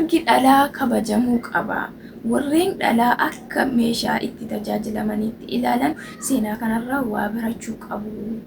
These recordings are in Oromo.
Mirgi dhalaa kabajamuu qaba. Warreen dhalaa akka meeshaa itti tajaajilamaniitti ilaalan seenaa kanarraa waa barachuu qabu.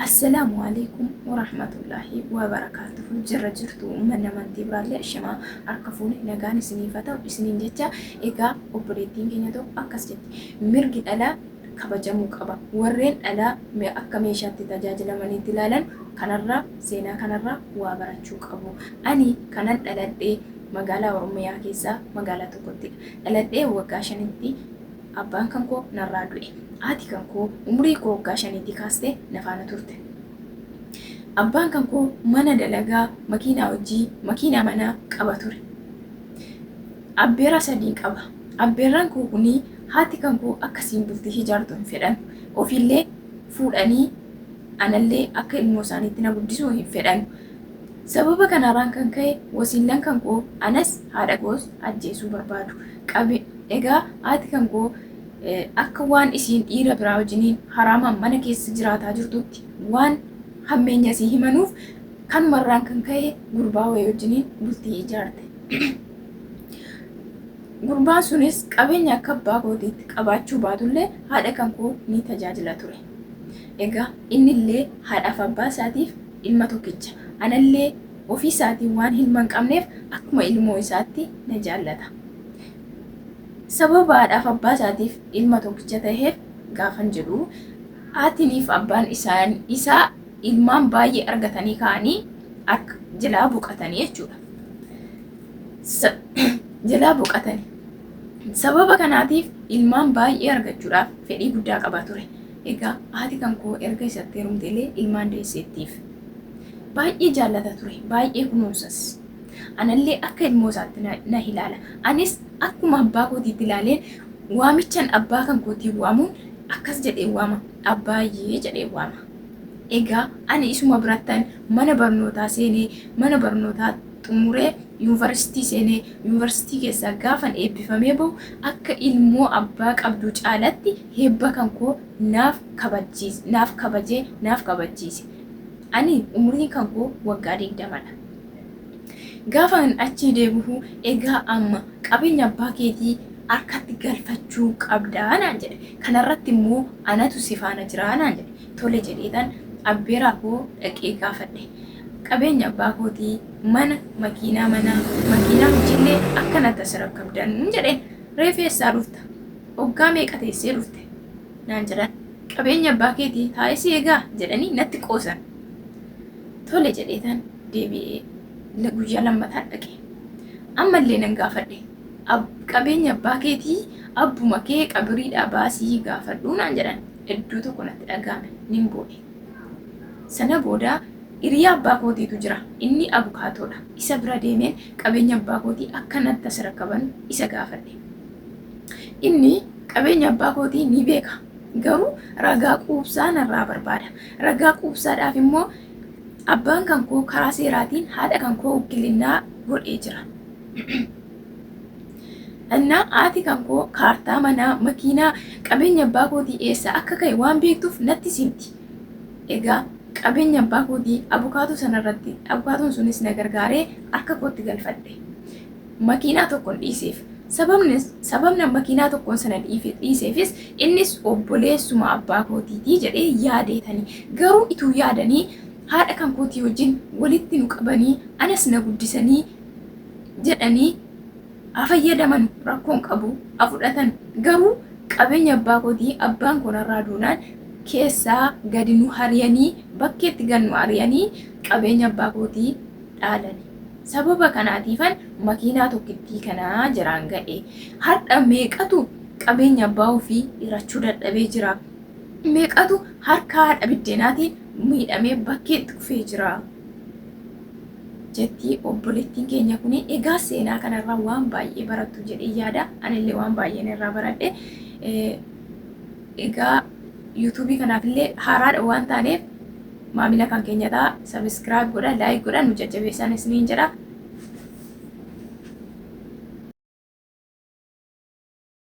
Assalaamu alaikum warahmatullaahi wabarakaatuhu. Jirra jirtu uummanni amantii biraallee, ashamaa, harka fuune, nagaan isiniif haa ta'u isiniin jecha. Egaa obboleettiin keenya tokko akkas jetti: mirgi dhalaa kabajamuu qaba. Warreen dhalaa akka meeshaatti tajaajilamaniitti ilaalan kanarraa, seenaa kanarraa waa barachuu qabu. Ani kanan dhaladhee magaalaa Oromiyaa keessaa magaalaa tokkottidha. Dhaladhee waggaa 5tti abbaan kan koo narraa du'e. Haati kan koo umurii koo waggaa 5tti kaastee na faana turte. Abbaan kan koo mana dalagaa, makiinaa hojii, makiinaa manaa qaba ture. Abbeeraa sadiin qaba. Abbeerraan koo kunii haati kan koo akkasiin bultii ijaartu hin fedhan. Ofiillee fuudhanii anallee akka ilmoo isaaniitti na guddisuu hin fedhan. Sababa kanarraan kan ka'e wasiillan kan koo anas haadha koos ajjeesuu barbaadu. Qabe egaa haati kan koo akka waan isiin dhiira biraa wajjiniin haraamaan mana keessa jiraataa jirtutti waan hammeenya isii himanuuf, kanumarraan kan ka'e gurbaa wayii wajjiniin bultii ijaarte. Gurbaan sunis qabeenya akka abbaa kootiitti qabaachuu baatullee haadha kan koo ni tajaajila ture. Egaa innillee haadhaaf abbaa isaatiif ilma tokkicha. Anallee ofii isaatiin waan ilma hin qabneef akkuma ilmoo isaatti na jaallata. Sababa haadhaaf abbaa isaatiif ilma tokkicha ta'eef gaafan jedhu, haatiniif abbaan isaa ilmaan baay'ee argatanii ka'anii akka jalaa boqatanii jechuudha. Jalaa boqatanii. Sababa kanaatiif ilmaan baay'ee argachuudhaaf fedhii guddaa qaba ture. Egaa haati kan koo erga isatti heerumte illee ilmaan deesseettiif. Baay'ee jaallata ture, baay'ee kunuunsas. Anallee akka ilmoo isaatti na ilaala. Anis akkuma abbaa kootiitti ilaaleen waamichan abbaa kan kootii waamuun akkas jedhee waama. Abbaayyee jedhee waama. Egaa ani isuma birattan mana barnootaa seenee, mana barnootaa xumuree yuunivarsiitii seenee, yuunivarsiitii keessaa gaafan eebbifamee bahu akka ilmoo abbaa qabduu caalatti heebba kan koo naaf kabachiise, naaf kabajee naaf kabachiise. Ani umriin kan koo waggaa 20dha. Gaafan achii deebi'u, egaa amma qabeenya abbaa keetii harkatti galfachuu qabdaa naan jedhe. Kanarratti immoo anatu si faana jiraa naan jedhe. Tole jedheetan abbeeraa koo dhaqee gaafadhe. Qabeenya abbaa kootii, mana, makiinaa manaa, makiinaa hojiillee akkanatti as rakkabdan jedheen. Reefu eessaa dhufta? Waggaa meeqa teessee dhufte? Naan jedhan. Qabeenya abbaa keetii taa'ee si eegaa jedhanii natti qoosan. Tole jedheetan deebi'ee guyyaa lammataa dhaqe. Ammallee nan gaafadhe. Qabeenya abbaa keetii abbuma kee qabiriidhaa baasii gaafadhuu naan jedhan. Hedduu tokko natti dhaga'ame, nin boo'e. Sana booda hiriyaa abbaa kootiitu jira. Inni abukaatoodha. Isa bira deemeen qabeenya abbaa kootii akka natti as rakkaban isa gaafadhe. Inni qabeenya abbaa kootii ni beeka. Garuu ragaa quubsaa narraa barbaada. Ragaa quubsaadhaaf immoo abbaan kan koo karaa seeraatiin haadha kan koo wakkilinnaa godhee jira. Innaa haati kan koo kaartaa manaa, makiinaa, qabeenya abbaa kootii eessaa akka ka'e waan beektuuf natti simti. Egaa qabeenya abbaa kootii abukaatoo sanarratti, abukaatoon sunis na gargaaree harka kootti galfadhe. Makiinaa tokkon dhiiseef. Sababni makiinaa tokkoon sana dhiiseefis innis obboleessuma abbaa kootiitii jedhee yaadeetanii. Garuu ituu yaadanii haadha kan kootii wajjin walitti nu qabanii anas na guddisanii jedhanii haa fayyadaman, rakkoon qabu, haa fudhatan, garuu qabeenya abbaa kootii abbaan koo narraa duunaan keessaa gadi nu hariyanii, bakkeetti gad nu hariyanii qabeenya abbaa kootii dhaalani. Sababa kanaatiifan makiinaa tokkittii kanaa jiraan ga'e. Har'a meeqatu qabeenya abbaa ofii hirachuu dadhabee jira? Meeqatu harka haadha biddeenaatiin miidhamee bakkeetti kufee jira? Jetti obboleettiin keenya kuni. Egaa seenaa kanarraa waan baay'ee barattu jedhee yaada. Anillee waan baay'een irraa baradhe. Egaa yuutuubii kanaafillee haaraadha waan taaneef maamila kan keenya ta'a. Subscribe godha, like godha, nu jajjabeessan isiniin jedha.